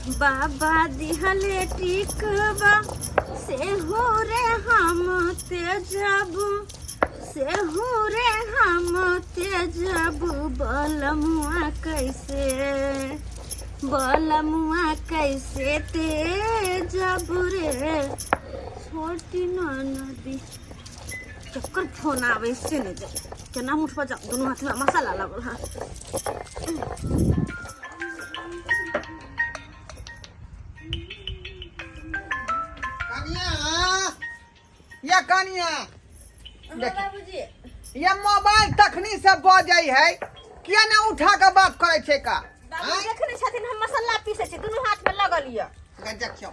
बाबा दिहले टिकबा से हो रे हम तेजब, से हो रे हम तेजब, बलमुआ कैसे, बलमुआ कैसे तेजब रे। छोटी नदी चक्कर फोन आवे से नहीं जाए केना उठबा जा, दुनू हाथ में मसाला लागल। हाँ कनिया, या कनिया, हाँ, बाबूजी। ये मोबाइल तखनी से बजै है, किया ने उठा के बात करै छै का? बाबू देखने छथिन, हम मसाला पीसै छी, दुनू हाथ में लगल यऽ। आँय? देखियौ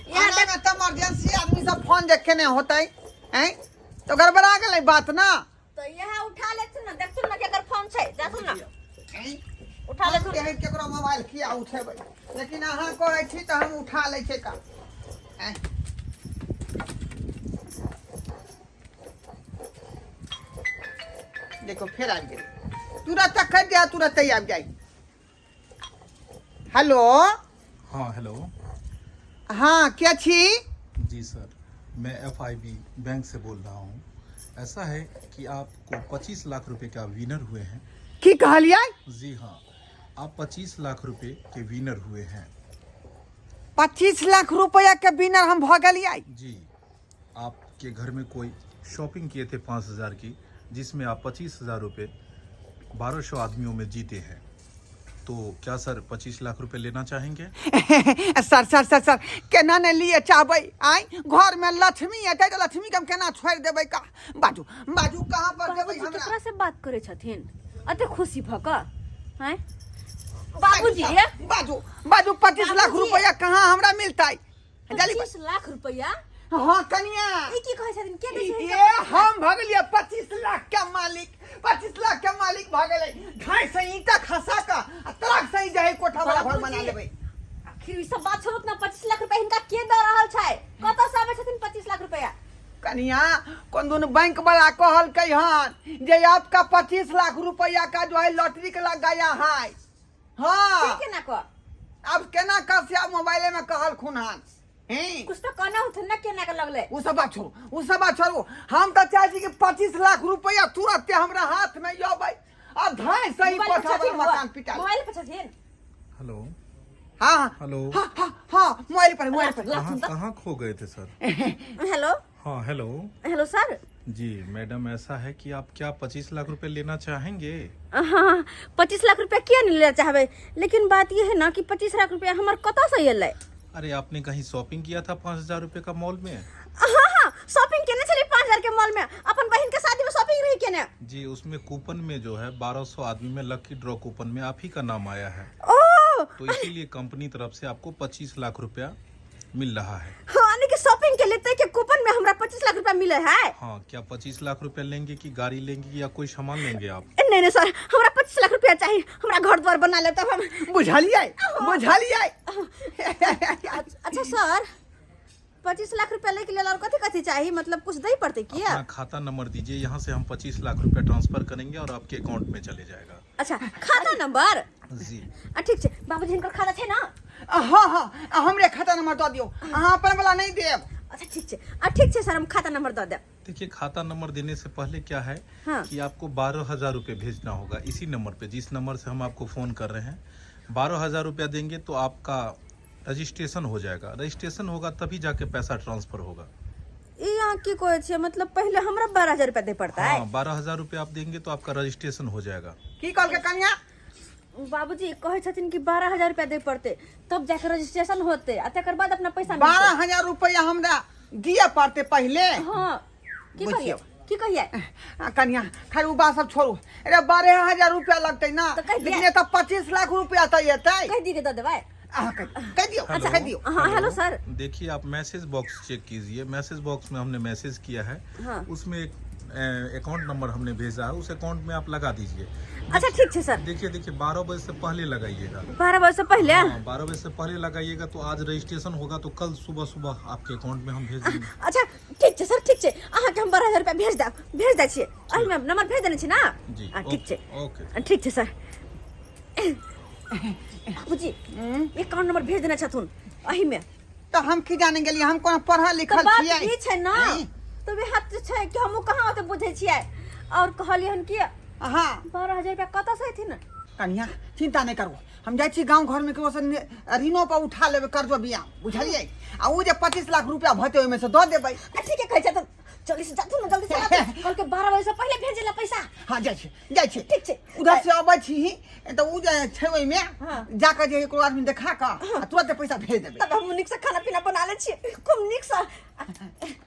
यहाँ एना में तऽ इमरजेंसी आदमी सब फोन जे केने होतै, हैं तो गड़बड़ा गेलै बात ना। तऽ इएह उठा लेथुन ने, देखथुन ने केकर फोन छै, जाथुन ने। हैं? उठा लेथुन। हम केकरो मोबाइल किया उठेबै, लेकिन अहाँ कहै छी तऽ हम उठा लै छै का। हैं? देखो फेर आबि गेल, तुरंत कटि जाय, तुरंत आबि जाय। हेलो। हाँ, हेलो। हाँ, के छी? जी सर, मैं एफआईबी बैंक से बोल रहा हूँ। ऐसा है कि आपको 25 लाख रुपए का विनर हुए हैं। की कहलियै? जी हाँ, आप 25 लाख रुपए के विनर हुए हैं। 25 लाख रुपया के विनर हम भऽ गेलियै? जी, आपके घर में कोई शॉपिंग किए थे 5,000 की, जिसमें आप 25,000 रुपये 1,200 आदमियों में जीते हैं। तो क्या सर, 25 लाख रुपए लेना चाहेंगे? सर, सर, सर, सर, केना ने लिए चाहबै? आइ घर में लक्ष्मी एतै तऽ लक्ष्मी के हम केना छोड़ि देबै का? बाजू, बाजू, कहाँ पर देबै बाबूजी हमरा? केकरा से बात करै छथिन एते खुशी भऽ कऽ? हैं बाबूजी? बाजू, बाजू, 25 लाख बाबूजी। रुपया कहाँ हमरा मिलतै? जल्दी। 25 लाख रुपया? हाँ कनिया। ई की कहै छथिन? के दै छै? ये हम भऽ गेलियै 25 लाख के मालिक, 25 लाख के मालिक भऽ गेलै। ढाई सौ ईंटा खसा कऽ आ ट्रक से ही जाहि कोठा वाला घर बना बाबूजी। लेबै। आखिर ई सब बात छोड़ू ना, 25 लाख रुपया हिनका के दऽ रहल छै? कतऽ से आबै छथिन 25 लाख रुपया? कनिया, कोन दुनू बैंक वाला कहलकै हन जे आपका 25 लाख रुपया का जो है लॉटरी के लग गया है। हाँ। के केना कऽ? अब केना कर से आब मोबाइले में कहलखुन हन हैं। कुछ तऽ कहना होथिन ना, केना के लगलै? ओ सब बात छोड़ू, ओ सब बात छोड़ू। हम तऽ चाहै छी कि 25 लाख रुपया तुरंते हमरा हाथ में अबै आ धाय सही मोबाइल पर कोठा छथिन वाला मकान पिटा लेब। मोबाइल पर छथिन? हेलो। हाँ हाँ। हेलो। हाँ हाँ हाँ, मोबाइल पर, मोबाइल पर। कहाँ कहाँ खो गए थे सर? हेलो। हाँ, हेलो। Hello sir. जी मैडम, ऐसा है कि आप क्या 25 लाख रुपए लेना चाहेंगे? हाँ, 25 लाख रुपया किया नहीं लेना चाहबै, लेकिन बात ये है ना कि 25 लाख रुपया हमर कतऽ से एलै? अरे, आपने कहीं शॉपिंग किया था 5,000 रुपए का मॉल में? हाँ हाँ, शॉपिंग केने छलियै 5,000 के मॉल में, अपन बहिन के शादी में शॉपिंग रही केने। जी, उसमें कूपन में जो है 1,200 आदमी में लकी ड्रॉ कूपन में आप ही का नाम आया है। ओ। तो इसीलिए कंपनी तरफ से आपको 25 लाख रुपया मिल रहा है। हाँ, यानी कि शॉपिंग के लेते के कूपन में हमरा 25 लाख रुपया मिले है। हाँ, क्या 25 लाख रुपया लेंगे कि गाड़ी लेंगे या कोई सामान लेंगे आप? ए, नहीं नहीं सर, हमरा 25 लाख रुपया चाहिए, हमरा घर द्वार बना लेब तब हम। बुझलियै, बुझलियै। अच्छा सर, 25 लाख रुपया लेके लेल और कथी कथी चाहिए? मतलब कुछ दे पड़ते की? अपना खाता नंबर दीजिए, यहाँ से हम 25 लाख रुपया ट्रांसफर करेंगे और आपके अकाउंट में चले जाएगा। अच्छा, खाता नंबर? जी। आ ठीक छै बाबूजी, हिनकर खाता छै ना? हाँ हाँ, हमरे खाता नंबर दऽ दियौ, अहाँ अपन वाला नहि देब। अच्छा ठीक छै, आ ठीक छै सर, हम खाता नंबर दऽ देब। देखिए, खाता नंबर देने से पहले क्या है कि आपको 12,000 रुपये भेजना होगा इसी नंबर पे, जिस नंबर से हम आपको फ़ोन कर रहे हैं। 12,000 रुपया देंगे तो आपका रजिस्ट्रेशन हो जाएगा। रजिस्ट्रेशन होगा तभी जाके पैसा ट्रांसफर होगा। ई अहाँ की कहै छियै? मतलब पहिले हमरा 12,000 रुपया दे पड़ता है? हाँ, 12,000 रुपया आप देंगे तो आपका रजिस्ट्रेशन हो जाएगा। की कहलकै कनिया? बाबूजी कहै छथिन कि 12,000 रुपया दे पड़ते, तब जाके रजिस्ट्रेशन होते आ तकर बाद अपना पैसा मिलतै। 12,000 रुपया हमरा दिअ पड़तै पहिले? हाँ, की कहिए? बुझियौ। की कहिए? आ, कनिया, खैर उ बात सब छोड़ू। अरे, 12,000 रुपया लगतै ना? तऽ कहि दिअ। लेकिन एतऽ 25 लाख रुपया तऽ एतै। कहि दिए के दऽ देबै। अहाँ कहि कहि दियौ। हेलो। कहि दियौ। हाँ, हेलो सर। देखिए, आप मैसेज बॉक्स चेक कीजिए। मैसेज बॉक्स में हमने मैसेज किया है। उसमें एक अकाउंट नंबर हमने भेजा है, उस अकाउंट में आप लगा दीजिए। अच्छा ठीक छै सर। देखिए देखिए, 12 बजे से पहले लगाइएगा। 12 बजे से पहले? हाँ, 12 बजे से पहले लगाइएगा तो आज रजिस्ट्रेशन होगा, तो कल सुबह सुबह आपके अकाउंट में हम भेज देंगे। अच्छा ठीक छै सर, ठीक छै। अहाँके हम 12,000 रुपया भेज देब, भेज दै छियै। एहिमे नंबर भेज देने छी ना? जी। हाँ, ठीक छै। ओके। ठीक छै सर। बाबूजी अकाउंट नंबर भेज देने छथुन एही में। तऽ हम की जाने गेलियै, हम कोनो पढ़ल तऽ लिखल बात छियै? ई छै ना, हैं? तऽ वएह तऽ छै कि हमहूँ कहाँ ओते बुझै छियै। और कहलियै हन कि हाँ। 12,000 रुपया कतऽ से एथिन? कनिया चिंता नहीं करू, हम जाइ छी गाँव घरमे केकरो से ऋणो पर उठा लेबै कर्जो बिया, बुझलियै? आ ओ जे 25 लाख रुपया भते ओहिमे से दऽ देबै। आ ठीके कहै छथुन, जल्दी से जाथुन ना, जल्दी से आथुन। कहलकै 12 बजे से पहिले भेजे ला पैसा। हाँ, जाइ छी, जाइ छी। ठीक छै। उधर से अबै छी तऽ ओ जे छै ओहिमे हाँ। जाकऽ जे एको आदमी देखा कऽ आ तुरंत पैसा भेज देबै। तब हम नीक से खाना पीना बना लै छियै, खूब नीक से।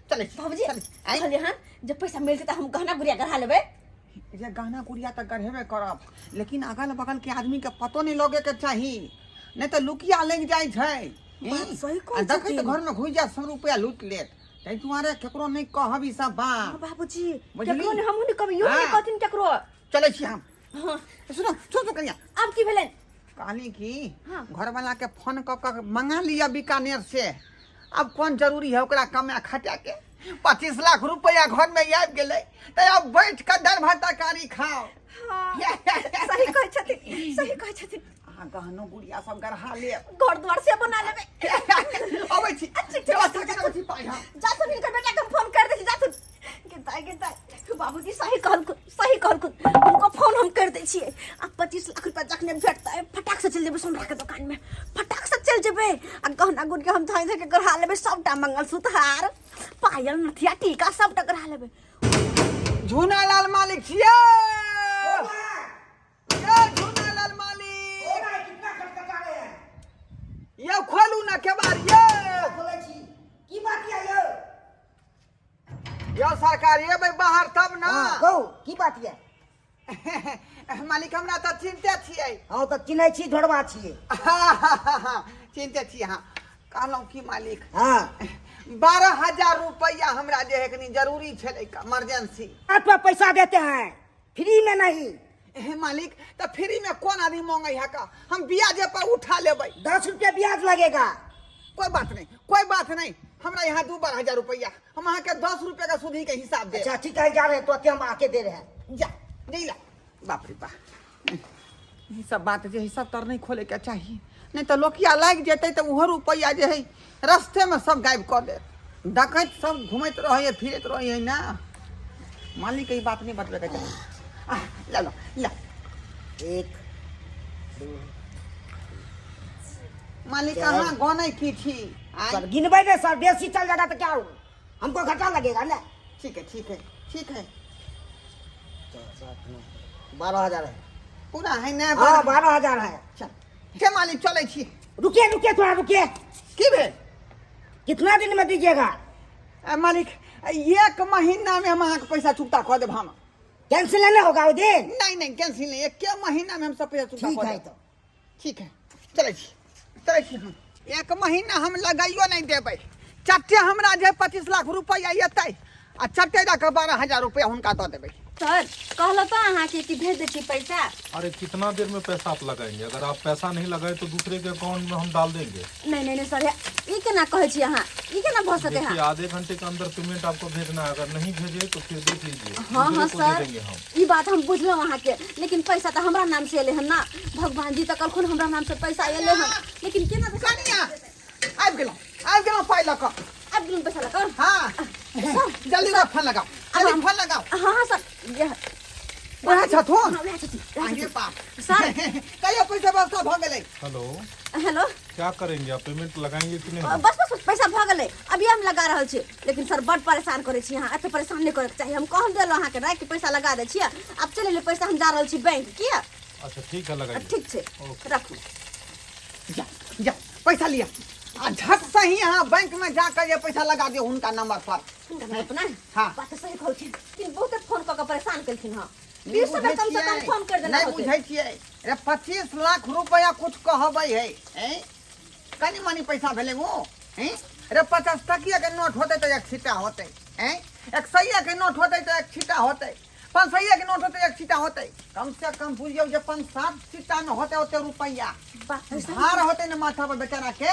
चलै छी। बाबूजी, चलै छी। आँय? कहलियै हन जब पैसा मिलतै तऽ हम गहना गुड़िया गढ़ा लेबै। जे गहना गुड़िया तऽ गढ़ेबे करब, लेकिन अगल बगल के आदमी के पतो नहीं लगे के चाही, नहीं तऽ लुकिया लागि जाइ छै। बात सही कहै आ देखै तऽ छथिन। घर में घुसि जायत, सब रुपया लूट लेत। ताहि दुआरे केकरो नहीं कहब ई सब बात। हाँ, बाबूजी। बुझली? केकरो नहीं, हमहूँ नहीं कहबै, इहो नहीं हाँ। कहथिन केकरो। चलै छी हम। हाँ। सुनो सुनो कनिया। आब की भेलै? कहली कि हाँ। घरवाला के फोन कऽ कऽ मंगा लिअ बीकानेर से। अब कोन जरूरी है ओकरा कमा खटा के? 25 लाख रुपया घर में आबि गेलै तऽ अब बैठ कऽ दालि भात तरकारी खाओ। हाँ, सही कहै छथिन, सही कहै छथिन। अहाँ गहनो गुड़िया सब गढ़ा लेब, घर द्वार से बना लेबै। अबै छी। अच्छा, ठीक, व्यवस्था ठीक, करै छी पाइ हम। जाथुन, हिनकर बेटा के हम फोन कर दै छी, जाथुन। गिरताय गिरताय, बाबूजी सही कहलखुन, सही कहलखुन। हुनको फोन हम कर दै छियै आ 25 लाख रुपया जखने भेटतै फटाक से चलि जेबै सोनरा के दोकान में, फटाक से चलि जेबै आ गहना गुड़िया हम धाइ धाइ के गढ़ा लेबै सबटा, मंगलसूत्र, हार, पायल, नथिया, टीका सबटा गढ़ा लेबै। झूना लाल मालिक छियै ये, झूना लाल मालिक ये, खोलू ना केबाड़ ये। की बात यऽ यौ? यो सरकार, एबै बाहर तब ना। हाँ, कहू की बात यऽ? मालिक, हमरा तऽ चिन्ते छियै। हाँ, तऽ चिन्है छी, ढोरबा छियै। चिन्ते छी। हाँ, कहलहुँ की मालिक? हाँ। 12,000 रुपया हमरा जे है कनी जरूरी छलै, इमरजेंसी। हाथ पर पैसा देते हैं, फ्री में नहीं। हे मालिक, तऽ फ्री में कोन आदमी मांगे है का? हम ब्याजे पर उठा लेबै। 10 रुपया ब्याज लगेगा। कोई बात नहीं, कोई बात नहीं। हमरा यहाँ 2 12 हजार रुपया, हम अहाँ के 10 रुपया का सूदी के हिसाब दे। अच्छा ठीक है, जा रहे हैं तो हम आके दे रहे हैं। जा नहीं ला। बाप रे बाप, ई सब बात जे है सब तर नहीं खोले के चाही, नहीं तऽ लोकिया लागि जेतै तऽ ओहो रुपैआ जे है रस्ते में सब गायब कऽ देत। डकैत सब घूमैत रहै है, फिरैत रहै है ना। मालिक के ई बात नहीं बतबै के चाही। आ ला लो ला। एक, दो। मालिक, चार। अहाँ गनै की छी आँय? सर, गिनबै नहीं सर, बेसी चल जाएगा तो क्या होगा? हमको घाटा लगेगा ना। ठीक है, ठीक है, ठीक है। 4, 7, 9, 12,000 है। पूरा है ना? हाँ, 12,000 है। चल के मालिक, चलै छी। रुकिए, रुकिए, थोड़ा रुकिए। की भेल? कितना दिन में दीजिएगा? मालिक, एक महीना में हम अहाँके पैसा चुकता कऽ देब हम। कैंसिल नहीं होगा वो दिन? नहीं नहीं, कैंसिल नहीं, एक महीना में हम सब पैसा चुकता ठीक कऽ है। देब। तो ठीक है, चलै छी, चलै छी हम। एक महीना हम लगाइयो नहीं देबै। चट्टे हमरा जे 25 लाख रुपया एतै आ चट्टे जाकऽ 12,000 रुपया हुनका दऽ देबै। सर, कहलहुँ तऽ अहाँके कि भेज दै छी पैसा। अरे, कितना देर में पैसा आप लगाएंगे? अगर आप पैसा नहीं लगाए तो दूसरे के अकाउंट में हम डाल देंगे। नहीं नहीं नहीं सर, ई केना कहै छी अहाँ? ई केना भऽ सकै देखिए, है? आधे घंटे के अंदर पेमेंट आपको भेजना है। अगर नहीं भेजे तो फिर देख लीजिए, हाँ दूसरे हाँ को दे सर, देंगे हम। ई बात हम बुझलहुँ अहाँके, लेकिन पैसा तऽ हमरा नाम से एलै हन ना। भगवान जी तऽ कहलखुन हमरा नाम से पैसा एलै हन, लेकिन केना कनिया, आबि गेलहुँ, आबि गेलहुँ पाइ लऽ कऽ। आबि गेलहुँ पैसा लऽ कऽ। हाँ, जल्दी से फोन लगाओ, जल्दी फोन लगाओ। हाँ हाँ सर, यह वएह छथुन? हाँ, वएह छथिन, वएह आगे छथिन। बाप। सर। कहियो, पैसा व्यवस्था भऽ गेलै? हेलो। हेलो। क्या करेंगे आप? पेमेंट लगाएंगे कि नहीं? बस बस बस, पैसा भऽ गेलै, अभी हम लगा रहल छी। लेकिन सर, बड परेशान करै छी अहाँ, एते परेशान नहि करैके चाही। हम कह देलहुँ अहाँके राखि के पैसा लगा दै छियै। आब चलि एलै पैसा, हम जा रहल छी बैंक किया। अच्छा ठीक है, लगाइए। ठीक छै। ओके। राखू। जा जा, पैसा लिया आ झट से ही अहाँ बैंक में जाकर ये पैसा लगा दियौ हुनका नंबर पर। हुनका नाम अपना। हाँ। बात तऽ सही कहलखिन, लेकिन बहुते फोन कऽ कऽ परेशान केलखिन हँ। नहि 20 बेर बुझै कम से कम छियै, फोन कर देना नहि होतै। बुझै छियै रे, 25 लाख रुपया कुछ कहबै है, हैं? कनि मनि पैसा भेलै वो, हैं? रे, 50 टकिया के नोट होतै तऽ एक छिट्टा होतै, हैं? एक सैया के नोट होतै तऽ एक छिट्टा होतै, 500 के नोट होतै एक छिट्टा होतै। कम से कम बुझियौ जे पाँच सात छिट्टा में होतै ओते रुपया। बात तऽ सही। भार होतै ने माथा पर बेचारा के,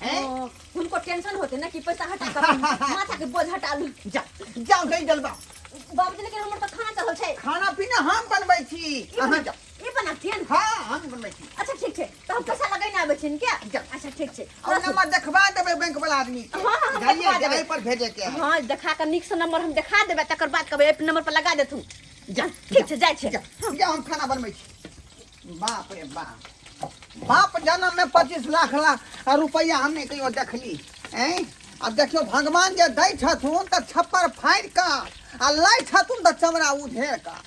हैं? ओ, हुनको टेंशन होते ना कि पैसा हटा कऽ अपन माथा के बोझ हटा लू। जा जाओ, नहीं जलवा। बाबूजी, लेकिन हमर तऽ खाना चढ़ल छै। खाना पीना हम बनबै छी, अहाँ जाओ। ई बनाथिन? हाँ, हम बनबै छी। अच्छा ठीक छै, तऽ हम पैसा लगेने आबै छियनि क्या? जा। अच्छा ठीक छै। और नंबर देखबा देबै बैंक वाला आदमी के। हाँ, हाँ, हम बुझलियै? देखबा देबै। जे एहि पर भेजे के है। हाँ, देखा कऽ नीक से नंबर हम देखा देबै, तकर बाद कहबै एहि नंबर पर लगा देथुन। जा। ठीक छै, जाइ छै। जा, जा, हम खाना बनबै छी। बाप रे बाप, बाप जन्म में 25 लाख लाख रुपया हम नहीं कहियो देखली। हैं, अब देखियो भगवान जे दै छथुन तऽ छप्पर फाड़ि कऽ आ लै छथुन तऽ चमड़ा उधेर कऽ।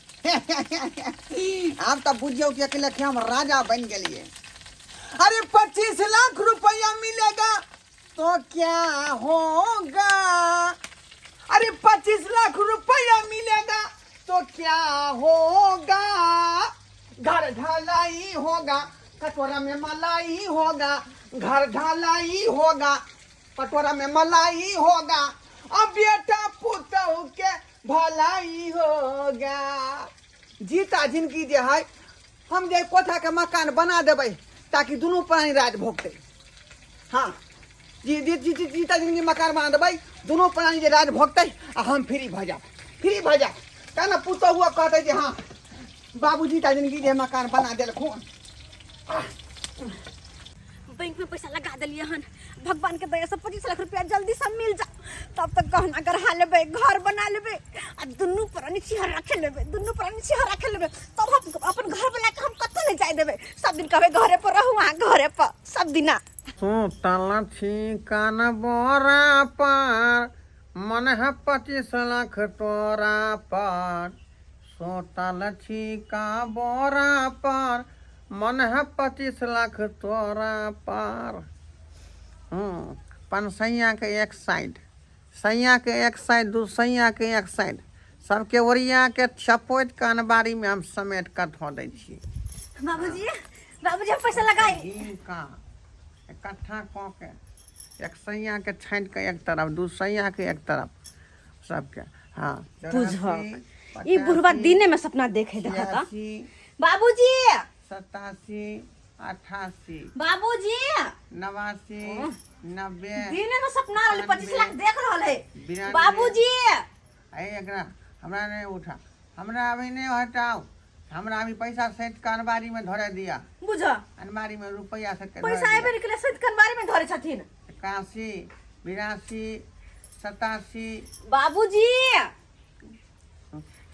आब तऽ बुझियौ कि अकेले हम राजा बनि गेलियै। अरे 25 लाख रुपया मिलेगा तो क्या होगा? अरे 25 लाख रुपया मिलेगा तो क्या होगा? घर ढलाई होगा, कटोरा में मलाई होगा। घर ढलाई होगा, कटोरा में मलाई होगा, अब बेटा पुतहु के भलाई होगा। जीता जिंदगी जे है, हम जे कोठा के मकान बना देबै ताकि दुनू प्राणी राज भोगतै। हाँ जी जी जी जी, जीता जिंदगी मकान बना देबै, दुनू प्राणी जे राज भोगतै आ हम फ्री भऽ जायब, फ्री भऽ जायब। तब ने पुतहुओ कहतै जे हाँ बाबू जीता जिंदगी जे मकान बना देलखुन। बैंक में पैसा लगा दिलियै हन, भगवान के दया से 25 लाख रुपया जल्दी से मिल जा, तब तक गहना गढ़ा लेबै, घर बना लेबै आ दुनू प्राणी छिहर रखे लेबै, दुनू प्राणी छिहर रखे लेबै। तब हम अपन घर वाला के हम कतौ नहीं जाय देबै। सब दिन कहबै घरे पर रहू अहाँ, घरे पर सब दिना। सुतल छी कान बोरा पर, मन है 25 लाख तोरा पर। सुतल छी का बोरा पर, मन है 25 लाख तोरा पर। पनसैया के एक साइड, सैया के एक साइड, दू सैया के एक साइड, सबके ओरिया के चपोति के अनबारी में हम समेट कऽ धऽ दै छी। बाबूजी, बाबूजी, हम पैसा लगाई। हिनका इकट्ठा कऽ के एक सैया के छाँटि कऽ एक तरफ, दू सैया के एक तरफ, सबके। हाँ, बुझक ई बुढ़वा दिने में सपना देखे देखता। 86, बाबूजी, 87, 88, बाबूजी, 89, 90। दिने में सपना रहल 25 लाख देख रहल है। 92। बाबूजी, अरे एकरा हमरा नहीं उठा, हमरा अभी नहीं हटाओ, हमरा अभी पैसा सेट के अनबारी में धरे दिया। बुझ, अनबारी में रुपया सेट के पैसा आबे निकले सेट के अनबारी में धरे छथिन। 81, 82, 87। बाबूजी,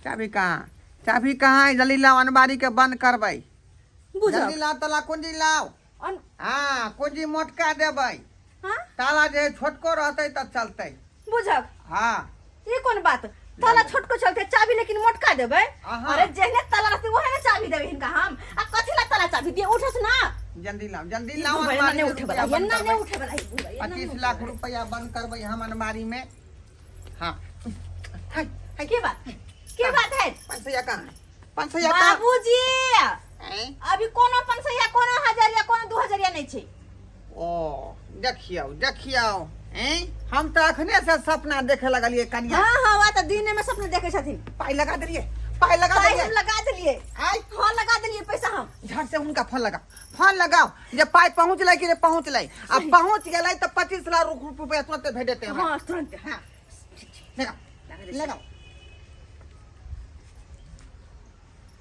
चाबी कहाँ? चाबी कहाँ है? जल्दी लाओ, अनबारी के बंद करबै। बुझ, जल्दी लाओ, ताला कुंजी लाओ। हाँ, कुंजी मोटका देबै। हाँ? ताला जे छोटको रहतै तऽ चलतै। बुझक। हाँ। ई कोन बात, ताला छोटको चलते चाबी लेकिन मोटका देबै? अहाँ। अरे जेहने ताला रहतै ओहने चाबी देबै हिनका हम। आ कथी ला ताला चाबी दिए? उठस ना। जल्दी लाओ, जल्दी ई लाओ। बुढ़वा एना अनमारी नहि में उठे वाला, रुपया बंद एना नहि करबै। उठे वाला ई बुढ़वा, एना नहि 25 उठे लाख वाला। रुपया बंद करबै हम अनमारी में। हाँ, हाय, हाय। के बात, के बात है? 500 कहाँ है? 500 कहाँ? बाबूजी, हैं? अभी कोनो 500, कोनो हजारिया, कोनो 2000 नहीं छै। ओ देखियौ, देखियौ, हैं? हम तऽ अखने से सपना देखे लगलियै कनिया। हाँ हाँ, वा तऽ दिने में सपना देखे छथिन। पाइ लगा देलियै, पाइ लगा पाइ देलियै। हम लगा देलियै। आइ। हाँ, लगा देलियै पैसा हम। झट से हुनका फोन लगाओ, फोन लगाओ जे पाइ पहुँचलै कि नहि पहुँचलै। आ पहुँच गेलै तऽ 25 लाख रुपया तुरंत भेट जेतै हमरा। हाँ, तुरंत। हाँ, लगाओ, लगाओ।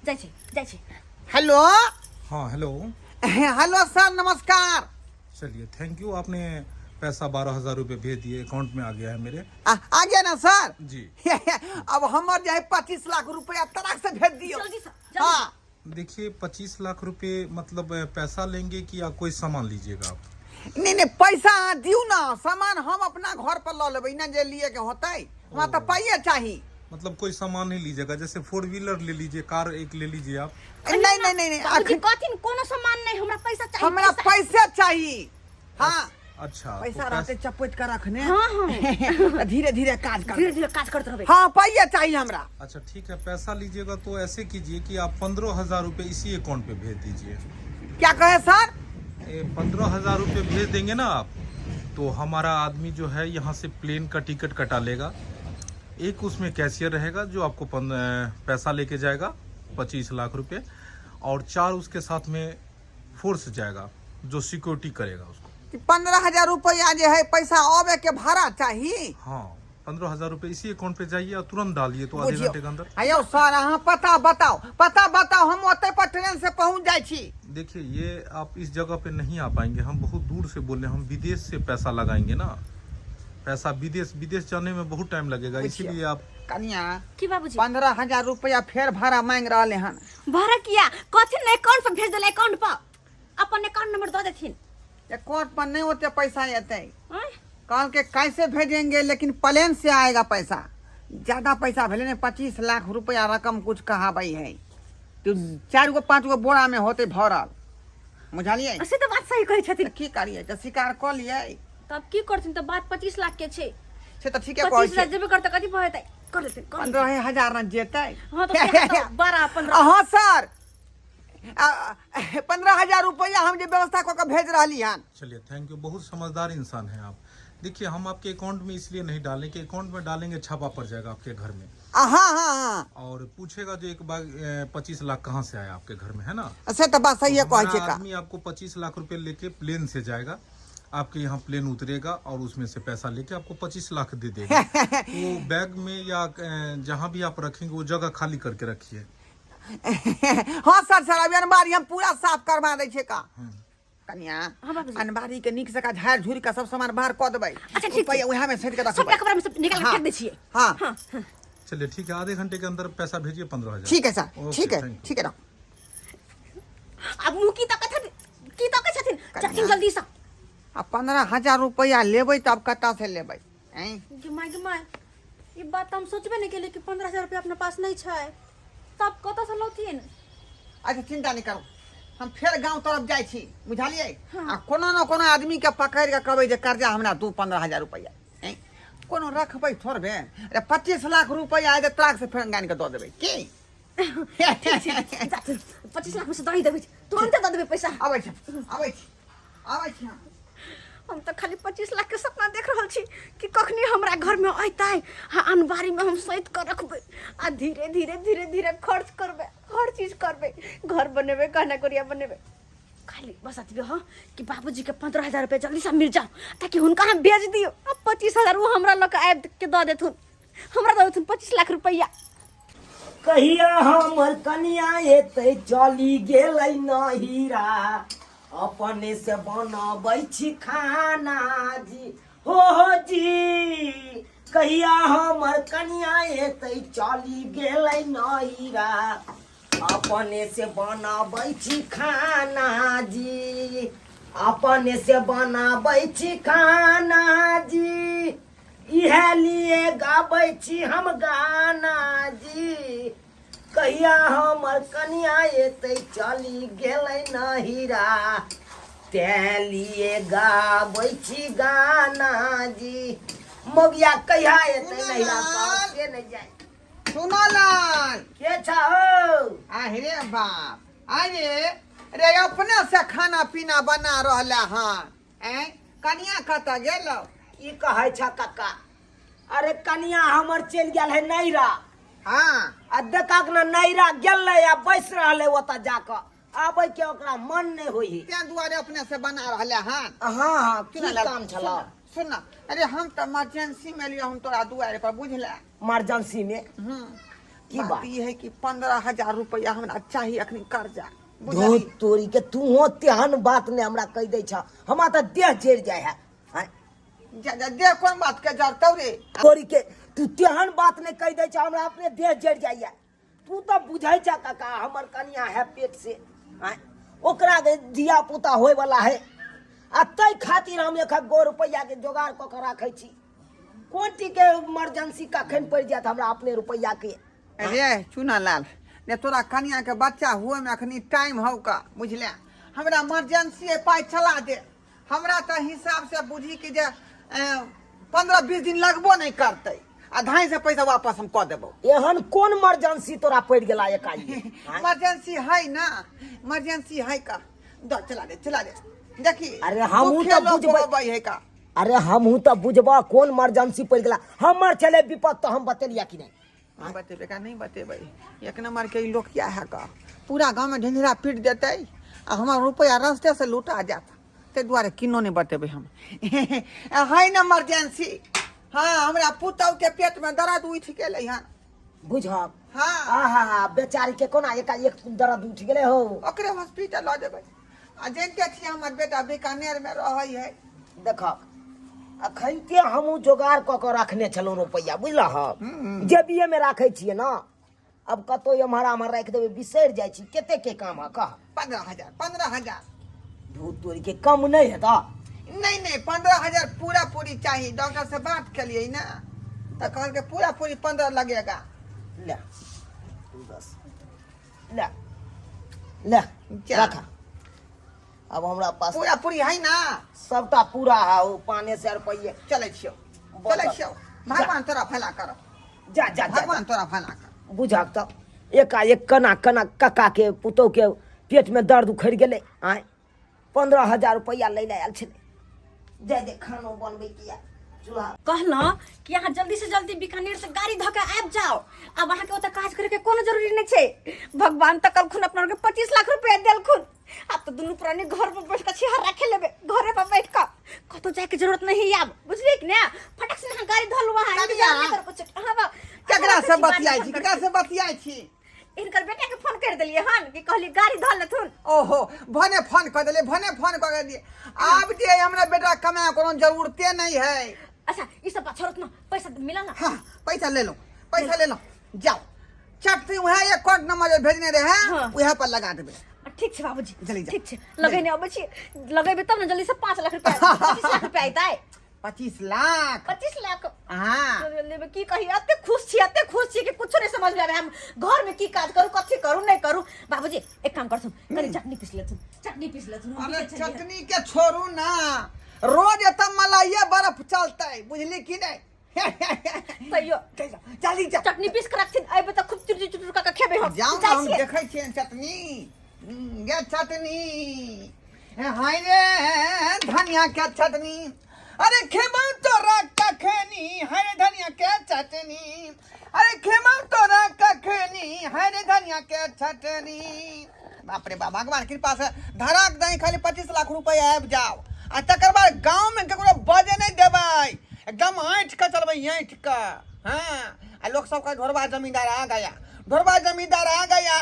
जाइ छै, जाइ छै। हेलो। हाँ, हेलो। हेलो सर, नमस्कार। चलिए, thank you, आपने पैसा 12,000 रुपये भेज दिए, अकाउंट में आ गया है मेरे। आ गया ना सर? जी। अब हमर जे है 25 लाख रुपया तराक से भेज दियो। जल्दी से, जल्दी। हाँ। देखिए, 25 लाख रुपए मतलब पैसा लेंगे कि या कोई सामान लीजिएगा आप? नहीं नहीं, पैसा अहाँ दियौ ना, सामान हम अपना घर पर लऽ लेबै ना, जे लिए के होतै। हमरा तऽ पाइए चाही। मतलब कोई सामान नहीं लीजिएगा, जैसे 4 व्हीलर ले लीजिए, कार एक ले लीजिए आप। नहीं नहीं नहीं नहीं, बाबूजी, अखन कथिन कोनो सामान नहीं, हमरा पैसा चाहिए। हमरा पैसा। पैसे चाहिए। हाँ। अच्छा, तो पैसा रहते चपेट कर रखने। हाँ, हाँ। धीरे धीरे काज कर, धीरे धीरे काज करते रहबे। हाँ, पाइए चाहिए हमरा। अच्छा ठीक है, पैसा लीजिएगा तो ऐसे कीजिए कि आप 15,000 रुपये इसी अकाउंट पे भेज दीजिए। क्या कहे सर? 15,000 रुपये भेज देंगे ना आप, तो हमारा आदमी जो है यहाँ से प्लेन का टिकट कटा लेगा। एक उसमें कैशियर रहेगा जो आपको पैसा लेके जाएगा 25 लाख रुपए, और 4 उसके साथ में फोर्स जाएगा जो सिक्योरिटी करेगा उसको। 15,000 रुपया जे है पैसा आवे के भाड़ा चाहिए। हाँ। 15,000 रुपये इसी अकाउंट पे जाइए और तुरंत डालिए तो आधे बुझियौ घंटे के अंदर। आ यौ सर, अहाँ पता बताओ, पता बताओ, हम ओतै पर ट्रेन से पहुंच जाइ छी। देखिए ये आप इस जगह पे नहीं आ पाएंगे, हम बहुत दूर से बोल रहे हैं, हम विदेश से पैसा लगाएंगे ना, पैसा विदेश विदेश जाने में बहुत टाइम लगेगा, बुझियौ। इसीलिए आप कनिया, की बाबूजी? 15,000 रुपया फेर भाड़ा मांगि रहले हन। भाड़ा किया? कथी ने अकाउंट पर भेज देले? अकाउंट पर अपन अकाउंट नंबर दऽ देथिन। अकाउंट पर नहीं ओते पैसा एतै। आँय? कहल के कैसे भेजेंगे, लेकिन प्लेन से आएगा पैसा। ज्यादा पैसा भेले ने, 25 लाख रुपया रकम कुछ कहाबै है, तो 4 गो 5 गो बोरा में होते भरल, बुझलियै? से तऽ बात सही कहै छथिन। तऽ की करियै, तऽ स्वीकार कऽ लियै। तब की करथिन? तऽ बात 25 लाख के छै। से तऽ ठीके कहै 25 छै। लाख जेबे करतै, कथी भऽ जेतै? कर लेथिन, कर लेथिन। 15,000 ने जेतै। हँ, तऽ सएह तऽ 12 15। हाँ सर, 15,000 रुपया हम जे व्यवस्था कऽ के भेज रहली हन। चलिए, thank you, बहुत समझदार इंसान हैं आप। देखिए हम आपके अकाउंट में इसलिए नहीं डालें कि अकाउंट में डालेंगे छापा पड़ जाएगा आपके घर में। हाँ हाँ हाँ। और पूछेगा जो एक बार 25 लाख कहाँ से आया आपके घर में, है ना? से तऽ बात सही कहै हमारा छै का। आदमी आपको 25 लाख रुपए लेके प्लेन से जाएगा, आपके यहाँ प्लेन उतरेगा और उसमें से पैसा लेके आपको 25 लाख दे देगा। वो बैग में या जहाँ भी आप रखेंगे वो जगह खाली करके रखिए। हाँ सर, सर अभी अनबारी हम पूरा साफ करवा दै छियै का। कनिया, हाँ, बाबूजी। अनबारी के नीक जकाँ झाड़ि झुड़ि कऽ सब सामान बाहर कऽ देबै। अच्छा, ठीक छै। रुपैआ उएह में सैंत के रखबै। सबटा कपड़ा में सब निकाल के हाँ। फेंक दै छियै। हाँ। हाँ हाँ। चलिए ठीक है, आधे घंटे के अंदर पैसा भेजिए 15,000। ठीक है सर। ओके, ठीक है। Thank you. ठीक है, रखू। आब मुँह की तकै छथिन, की तकै छथिन? कनिया। जाथिन जल्दी सँ। आ 15,000 रुपैआ लेबै तऽ आब कतऽ से लेबै? ऐं? गे माय, गे माय, ई बात तऽ हम सोचबे नहि केलियै कि 15,000 रुपया अपना पास नहि छै, तब कतऽसँ लौथिन? अच्छा चिंता नहि करू, हम फेर गाँव तरफ जाइ छी, बुझलियै? हाँ। आ कोनो ने कोनो आदमीके पकड़ि कऽ कहबै जे कर्जा हमरा दू 15,000 रुपैआ। ऐं? कोनो रखबै थोड़बे? अरे 25 लाख रुपैआ आइ ट्रक से फेर गानि कऽ दऽ देबै की? जाथिन, 25 लाख में से दही देबै, तुरंते दऽ देबै पैसा। अबै छी, अबै छी, अबै छी हम। हम तऽ खाली 25 लाख के सपना देख रहल छी कि कखनी हमरा घरमे अयतै आ अनबारीमे हम सैत कऽ रखबै आ धीरे धीरे धीरे धीरे खर्च करबै, हर चीज करबै, घर बनेबै, गहना गुड़िया बनेबै। खाली बस एतबे हो कि बाबूजीके 15,000 रुपया जल्दीसँ मिल जाओ ताकि हुनका हम भेज दियौ आ 25,000 ओ हमरा लऽ कऽ आबि के दऽ देथुन, हमरा दऽ देथुन 25 लाख रुपैआ। कहिया हमर कनिया एतै, चली गेलै नहिरा, अपने से बनबै छी खाना जी, हो हो जी। कहिया हमर कनिया एतै, चली गेलै नहिरा, अपने से बनबै छी खाना जी, अपने से बनाबै छी खाना जी, इएह लिए गाबै छी हम गाना जी। कहिया हमर कनिया एतै, चली गेलै नहिरा, तेँ लिए गाबै छी गाना जी। मौगिया कहिया एतै नहिरा पर से नहि जाय। सुनो लाल। के छा हो? अरे बाप, अरे रे, अपने से खाना पीना बना रहला हन? ऐं, कनिया कतऽ गेलौ? की कहै छ कक्का? अरे कनिया हमर चलि गेल है नैरा। हाँ। आ देखक ने, नैरा गेलै आ बैस रहलै ओतऽ जाकऽ, आबै के ओकरा मन नहि होइ है। तें दुआरे अपने से बना रहले हन। हाँ हाँ, की सुन काम छल? सुन, अरे हम तऽ इमरजेंसी में लियो हम तोरा दुआरे पर, बुझले? इमरजेंसी में? हम्म। की बात बात? ई है कि 15,000 रुपया हमरा चाही अखनी कर्जा। धो बुझलही? तोरी के, तू तेहन बात ने हमरा कहि दै छ, हमरा तऽ देह जरि जाइ है। आँय? जा जा, दे कोन बात के जरतौ रे? तोरी के, तू तेहन बात ने कहि दै छ, हमरा अपने देह जरि जाइए। तू तऽ बुझै छ काका, हमर कनिया है पेट से, आँय? ओकरा के धिया पुता होय वाला है, आ ताहि खातिर हम एक गो रुपैआ के जोगाड़ कऽ के राखै छी। कोन चीज के इमरजेंसी कखन पड़ि जायत हमरा अपने रुपैआ के। रे चुना लाल ने, तोरा कनिया के बच्चा हुए में अखनी टाइम हौ का, बुझले? हमरा इमरजेंसी पाइ चला दे। हमरा तऽ हिसाब से बुझी कि जे 15-20 दिन लगबो नहीं करतै आ धाई से पैसा वापस हम कऽ देबौ। एहन कोन इमरजेंसी तोरा पड़ि गेला एकाएक? इमरजेंसी है ना, इमरजेंसी है का, दो चला दे, चला दे। देखी, अरे हमहूँ दुखे तऽ लोक बुझबै। होबै है का। अरे हमहूँ तऽ बुझबऽ कोन इमरजेंसी पड़ि गेला। हमर छलै विपद तऽ हम बतेलिया कि नहि? हम बतेबै का नहीं बतेबै? एक नंबर के ई लोकिया है का, पूरा गाँव में ढिंढोरा पीट देतै आ हमर रुपया रास्ते से लूटा जात, ताहि दुआरे किनो नहीं बतेबै हम। है ना इमरजेंसी? हाँ, हमरा पुतहु के पेट में दर्द उठि गेलै हन। बुझब। हाँ। आहा हा, बेचारी के कोना एकाएक दर्द उठि गेलै हो? ओकरे हॉस्पिटल लऽ जेबै। आ जानिते छियै हमर बेटा बीकानेर में रहै है। देखक, अखनते हमहूँ जोगाड़ कऽ कऽ रखने छलहुँ रुपैआ, बुझलह? जेबिए में राखै छियै ने, अब कतौ एम्हर आम्हर राखि देबै, बिसरि जाइ छी। कते के काम है, कह। 15,000, 15,000। धूत तोरी के, कम नहि हेतऽ? नहीं नहीं, 15,000 पूरा पूरी चाहिए। डॉक्टर से बात करिए ना तो कहलकै पूरा पूरी 15 लगेगा। ले बस, ले ले। जा। रखा। अब हमरा पास पूरा पूरी है ना? सबटा पूरा है, ओ 500 रुपये। चलै छियौ, बस। चलै छियौ। भगवान तोरा भला कर। जा जा जा। भगवान तोरा भला कर। बुझक तऽ एकाएक केना केना कक्का के पुतोह के पेट में दर्द उखड़ि गेलै। आँय, 15,000 रुपैआ लै लए आयल छलै। जाय दे, खानो बनबै के या चूल्हा। कहलहुँ कि अहाँ जल्दी से जल्दी बीकानेर से गाड़ी धऽ के आबि जाओ। आब अहाँके ओतऽ काज करे के कोनो जरूरी नहि छै। भगवान तऽ कलखुन अपना के 25 लाख रुपया देलखुन। आब तऽ दुनू प्राणी घर पर बैठ कऽ छिहर राखे लेबै। घरे पर बैठ कऽ, कतौ जाय के जरूरत नहीं आब, बुझलियै कि ने? फटक से अहाँ गाड़ी धऽ लू, अहाँ इंतजार नहि करू कुछ। हाँ बा। केकरा से बतियाइ छी? केकरा से बतियाइ छी? हिनकर बेटा के फोन कर देलियै हन कि कहली गाड़ी धऽ लेथुन। ओहो, भने फोन कऽ देलियै, भने फोन कऽ देलियै। आब जे हमरा बेटा कमाए कोनो जरूरते नहीं है। अच्छा, ई सब बात छोड़त ना, पैसा मिला ना? हाँ, पैसा ले लो, पैसा ले लो, जाओ चट से वह अकाउंट नंबर जे भेजने रहे, वह पर लगा देबे। ठीक छै बाबूजी। जल्दी जा। ठीक छै, लगेने अबै छी। लगेबै तब ने जल्दी से 5 लाख रुपया, 25 लाख रुपया अयतै। 25 लाख। 25 लाख। हाँ। लेबै। की कही, एते खुश छी, एते खुश छी कि कुछो नहीं समझ में आवे। हम घर में की काज करू, कथी करू, नहीं करू। बाबूजी, एक काम करथुन, कनी चटनी पीस लेथुन, चटनी पीस लेथुन, हम अरे पीसै छलियै। चटनी के छोड़ू ना, रोज एतऽ मलाइये बर्फ चलतै, बुझली कि नहीं? तैयो जल्दी जा। चटनी पीस के रखथिन, अयबै तऽ खूब चुटचुर चुटचुर कऽ के खेबै हम। जाओ ना। जाइ हम छियै। देखै छियै चटनी। गे चटनी, हाय रे धनिया के चटनी, अरे खेबौ तोरा कखनी, हाय रे धनिया के चटनी, अरे खेबौ तोरा कखनी, हाय रे धनिया के चटनी। बाप रे बाप, भगवान कृपा से धराक दही खाली 25 लाख रुपया आबि जाओ आ तकर बाद गाँव में ककरो बजे नहीं देबै। एकदम ऐंठ के चलबै, ऐंठ के। हाँ, आ लोग सब कहे ढोरबा जमींदार आ गया, ढोरबा जमींदार आ गया।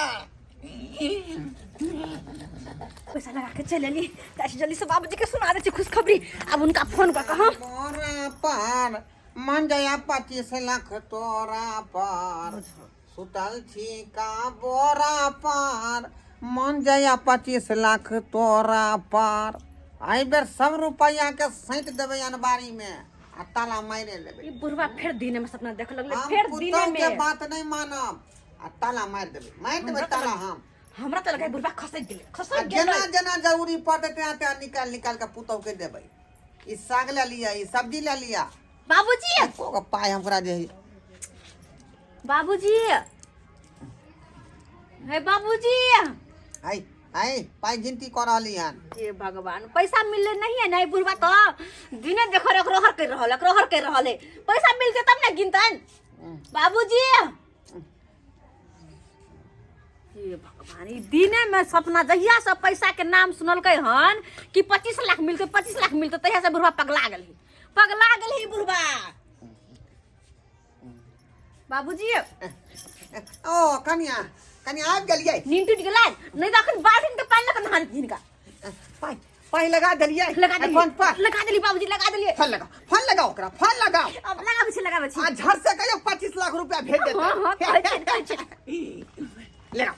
पैसा लगा के चलि एली। जाइ छी, जल्दी से बाबूजी के सुना दै छी खुशखबरी। आब हुनका फोन कऽ कऽ हम तोरा पर मन गया 25 लाख, तोरा पर सुतल छी का बोरा पर, मन जया 25 लाख तोरा पर। एहि बेर सब रुपैआ के सैंत देबै अनबारी में आ ताला मारे लेबै। ई बुढ़वा फेर दिने में सपना देख लगलै। हम फेर दिने पुतहु के में बात नहीं मानब आ ताला मारि देबै, मारि देबै ताला हम। हमरा तऽ लगै बुढ़वा खसकि गेलै, आ खसकि जेना गेलै। जेना जरूरी पड़तै तेना तेना निकालि निकालि के पुतहु के देबै। ई साग ले लिअ, ई सब्जी ले लिअ। बाबूजी। एको गो पाइ हमरा जे है। बाबूजी, हे बाबूजी। आइ आइ पाइ गिनती कऽ रहली हन। हे भगवान, पैसा मिलले नहीं है नहीं? बुढ़वा तो दिने देखो एकरो हर कर रहल, एकरो हर कर रहल है। पैसा मिलते तब ना गिनतन। बाबूजी, हे भगवान, ई दिने में सपना, जहिया से पैसा के नाम सुनलकै हन कि 25 लाख मिलते, 25 लाख मिलते, तहिया से बुढ़वा पगला गेल, पगला गेल ही बुढ़वा। बाबूजी। ओ कनिया, कनिया, आबि गेलियै? नींद टूट गेलै? नहीं तऽ अखन बाल्टीन के पानि लऽ कऽ नहा देतियै हिनका। पाइ, पाइ लगा देलियै? लगा देलियै। फोन पर लगा देलियै बाबूजी, लगा देलियै। फोन लगाओ, फोन लगाओ ओकरा, फोन लगाओ। अब लगाबै छी, लगाबै छी। आ झट से कहियो 25 लाख रुपया भेज देतै। हाँ हाँ, कहै छियै, कहै छियै। लगाओ।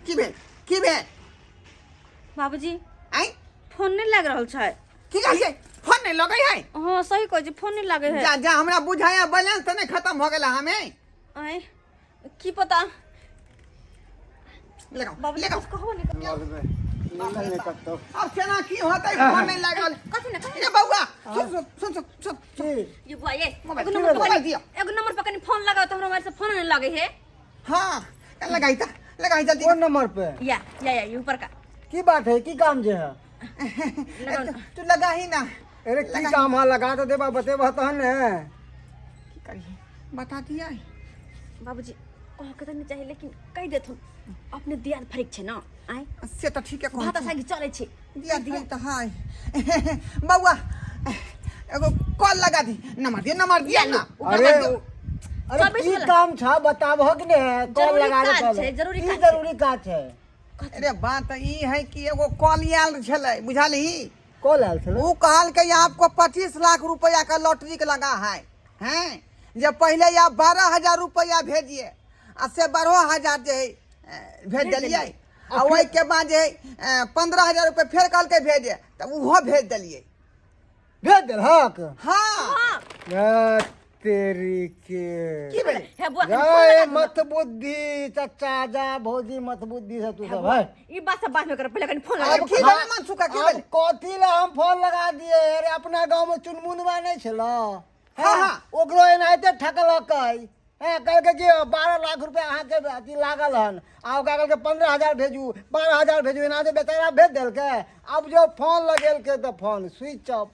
की भेल, की भेल? बाबूजी। आँय? फोन नहीं लाग रहल छै। की कहलियै? फोन नहीं लगै है? हाँ, सही कहै छी, फोन नहीं लागे है। जा जा, हमरा बुझाया बैलेंस तऽ नहीं खत्म हो गेल हमें। आँय, की पता। लगाओ। बाबूजी। लगाओ। कुछ कहबो नहीं। लगबै निकल नहि कतौ। अब केना की होतै? फोन नहीं लागल। कथी ने, कथी? ए बौआ, सुन सुन सुन सुन सुन। की? ये बुआ, ये मोबाइल, एगो नंबर मोबाइल पकड़ दियौ। एगो नंबर पर कनी फोन लगाओ तऽ हमरा मोबाइल से फोन नहीं लगे है। हाँ, लगाई त लगाई जल्दी। कोन नंबर पे? या या या, ये ऊपर का। की बात है, की काम जे है? लगाओ ना। तू लगा ही ना। अरे, की काम है? लगा तो देबा, बतेबा तहन ने। की करिए, बता दिया। बाबूजी, कह के तऽ नहीं चाहिए, लेकिन कहि देथुन, अपने दियाद फरिक छै ना। आय? से तऽ ठीके कहै भात छी। सागी चलै छै। दिया दिया तऽ है। बौआ, एगो कॉल लगा दी, नंबर दिया, नंबर दिया ना। अरे अरे, 24 की वाला। काम छ बताबहक ने, कॉल जरूरी लगा काज दे। छै, जरूरी की काज छै। जरूरी काज छै? अरे बात ई है कि एगो कॉल आयल छलै, बुझलही? कॉल आयल छलै? वो कहल के आपको 25 लाख रुपया का लॉटरी के लगा है, हैं जे पहले आप 12,000 रुपया भेजिए, आ से 12,000 जे है भेज देलियै, आ ओहि के बाद जे है 15,000 रुपया फेर कहलकै भेजे, तऽ ओहो भेज देलियै। भेज देलहक? हाँ। हाँ। ए, तेरी के की भेलै? हे बुआ, जा कनी फोन ए लगा दू। मत बुद्धि चचा, जा भौजी, मत बुद्धि से तू सब है। ई बात सब बाद में कर, पहले कनी फोन लगा। अब की भेलै मनसुखा, की अब भेलै? कथी ला हम फोन लगा दिए? अरे अपना गांव में चुनमुनवा नहीं छल? हाँ, हाँ। ओकरो एनाहिते ठकलकै। हैं, कहलकै कि 12 लाख रुपया अहाँके अथी लागल हन, आ ओकरा कहलकै 15,000 भेजू, 12,000 भेजू। एनाहिते बेचारा भेज देलकै। आब जो फोन लगेलकै तऽ फोन स्विच ऑफ।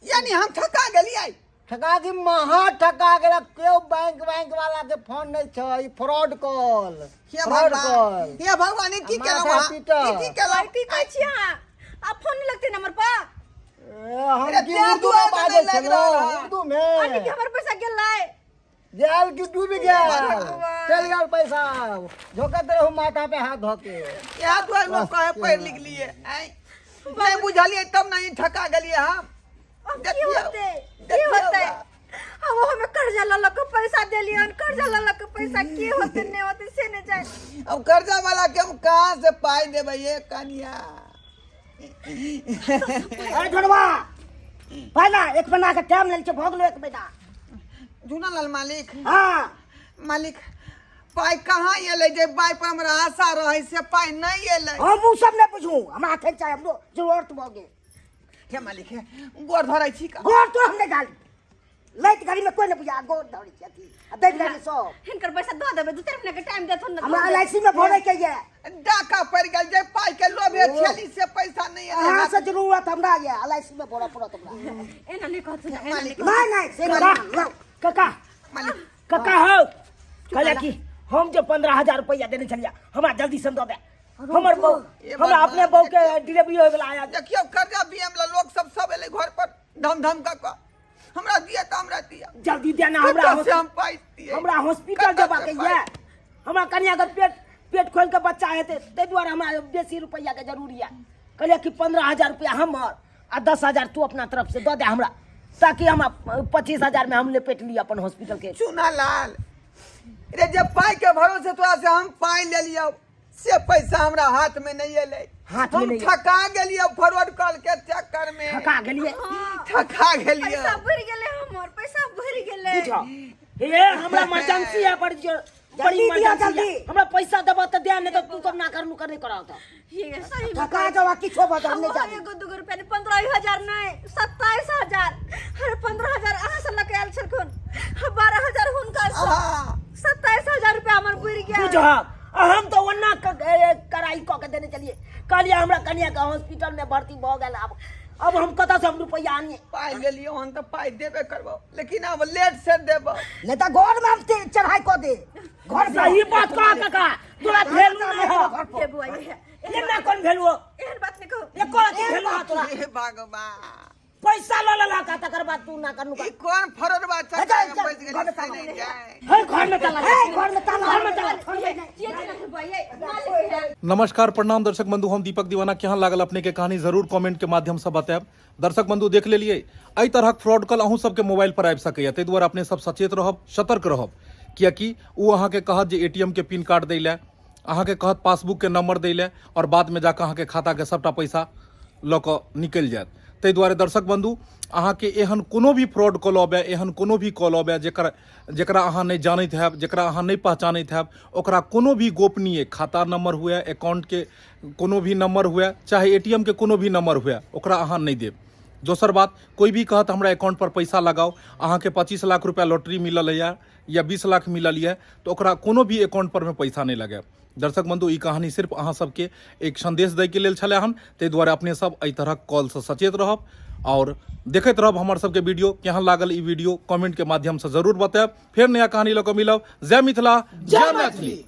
यानी हम ठका गेलियै? ठका कि महा ठका गेल। केओ बैंक बैंक वाला के फोन नहीं छै, ई फ्रॉड कॉल। हे फ्रॉड भगवान कॉल। हे भगवान, ई की आ केलहुँ माथा अहाँ? पीटऽ। ई की केलहुँ? की कहै छी अहाँ? आब फोन नहीं लगते नंबर पर? ए, हम अरे की तें उर्दू में दुआरे तऽ बाजै नहि लागि छलहुँ? रहल हँ। उर्दू अभी में कि हमर पैसा गेलै? गेल कि डूबि गेल? भगवान। चलि गेल पैसा, झोकत रहू माथा पे हाथ धो के। इएह दुआरे लोक कहे पढ़ि लिख लिए। आँय, नहि बुझलियै तब ने ई ठका गेलियै हम। अब की देखियौ, होतै, की देखियौ होतै? बा। हम हमें कर्जा लऽ लऽ के पैसा देलियन, कर्जा लऽ लऽ के पैसा। की होतै, नहि होतै से नहि जानि। अब कर्जा वाला के हम कहाँ से पाई देबै ये कनिया? अरे ढोलवा, पहला एक महीना के टाइम लेल छै, भऽ गेलो एक महीना। झूनालाल मालिक। हाँ। मालिक, पाई कहाँ एलै? जे पाई पर हमरा आशा रहै से पाई नहि एलै। हम उ सब नहि बुझू, हमरा अखन चाही, हमरो जरूरत भऽ गेल। हे मालिक, हे गोर धरै छी का? गोर तो हम नहि डाली, लैत घड़ी में कोई नहीं बुझा गोर धरै छै अथी आ दैत घड़ी सब। हिनकर पैसा दऽ देबै, 2-4 महीना के टाइम देथुन ने। हमरा एल I C में भरे के ये। डाका पड़ि गेल, जे पाई के लोभे छेली से पैसा नहि एलै। अहाँ से जरूरत हमरा ये, एल I C में भरऽ पड़त हमरा। एना नहि कहथुन, एना नहि। नहीं नहीं, से नहीं काका। मालिक। काका हो, कहले कि हम जे 15,000 रुपया देने छलियै, हमरा जल्दी से दऽ दे। हमर बहू ये हमरा बात अपने बहू के डिलीवरी होय वाला आया। देखियौ, कर्जा बीएम ला लोक सब सब एलै घर पर धम धम कऽ कऽ, हमरा दिया तऽ हमरा दिया। जल्दी देना हमरा। कतऽ से हम पाइ दियै? हमरा हॉस्पिटल कतऽ जेबाक से ये। पाइ? हमरा कनिया के पेट पेट खोलि के बच्चा हेतै, ताहि दुआरे हमरा बेसी रुपैआ के जरूरी है। कहलियै कि 15,000 रुपया हमर आ 10,000 तू अपना तरफ से दऽ दे हमरा, ताकि हम 25,000 में हम लपेट ली अपन हॉस्पिटल के। चूना लाल रे, जे पाइ के भरोसे तोरा से हम पाइ लेलियौ से पैसा हमरा हाथ में नहीं एलै। हाथ में हम नहि। ठका गेलियौ फॉरवर्ड कॉल के चक्कर में। ठका गेलियै। ठका गेलियौ। पैसा भरि गेलै हमर, पैसा भरि गेलै। बुझ हे, हमरा इमरजेंसी है बड़ी बड़ी जल्दी दिया, इमरजेंसी है। जल्दी। हमरा पैसा देबऽ तऽ दे, नहीं तऽ तू सब ना करनु कर नहीं कराओ तऽ। ये सही में ठका जावा, किछो बदल नहीं हम जानी। एगो दूगो रुपया नहीं, 15,000 नहीं, 27,000। अरे 15,000 अहाँ से लऽ के आयल छलखुन, 12,000 हुनका से। हाँ। 27,000 रुपया हमर बुड़ि गेल। बुझ, हम तो ओना कराई कऽ के देने चलिए। कहलिए हमरा कनिया के हॉस्पिटल में भर्ती भऽ गेल, अब हम कतऽ से हम रुपया आनिए? पाइ लेलियौ हन तऽ पाइ देबे करबौ, लेकिन आब लेट से देबौ। नहीं तो घर में हम चढ़ाई कऽ दे घर पे। सही बात कह काका, तोरा भेलू नहीं हो। हे बुआ, ये एना कोन भेलू? एहन बात नहि कहू। एको रत्ती भेलू हा तोरा? हे भगवान, पैसा लऽ लेलक आ तकर बाद तू ना करनु। ई कोन फरड़वा चल, चक्कर में चल, फँसि घर गेली में से ताला। नहि जाय। हे, घर में ताला, हे, घर में ताला। घर में ताला। ये जेना हे बुआ, ये मालिक है। नमस्कार, प्रणाम दर्शक बंधु, हम दीपक दीवाना। केहन लागल अपने के कहानी, जरूर कमेंट के माध्यम से बतायब। दर्शक बंधु, देख लेलिए एहि तरहक फ्रॉड कॉल अहूँ सबके मोबाइल पर आबि सकैए, ताहि दुआरे अपने सब सचेत रहब, सतर्क रहब, कियाकि ओ अहाँके कहत जे एटीएम के पिन कार्ड दै लए, अहाँके कहत पासबुक के नंबर दै लए, और बाद में जाकऽ अहाँके खाता के सबटा पैसा लऽ कऽ निकलि जायत। ताहि दुआरे दर्शक बंधु, अहाँके एहन कोनो भी फ्रॉड कॉल अबै, एहन कोनो भी कॉल अबै जेकर जकरा अहाँ नहि जानैत हैब, जकरा अहाँ नहि पहचानैत हैब, ओकरा कोनो भी गोपनीय खाता नंबर हुए, अकाउंटके कोनो भी नंबर हुए, चाहे एटीएम के कोनो भी नंबर हुए, ओकरा अहाँ नहि देब। दोसर बात, कोई भी कहत हमरा अकाउंट पर पैसा लगाओ, अहाँके 25 लाख रुपया लॉटरी मिलल यऽ या 20 लाख मिलल यऽ, तऽ ओकरा कोनो भी अकाउंट पर में पैसा नहि लगायब। दर्शक बंधु, ई कहानी सिर्फ अहाँ सबके एक संदेश दैके लेल छलै हन, ताहि दुआरे अपने सब एहि तरहक कॉलसँ सचेत रहब और देखैत रहब हमर सबके वीडियो। केहन लागल ई वीडियो, कमेंट के माध्यम से जरूर बतायब। फेर नया कहानी लऽ कऽ मिलब। जय मिथिला, जय मैथिली।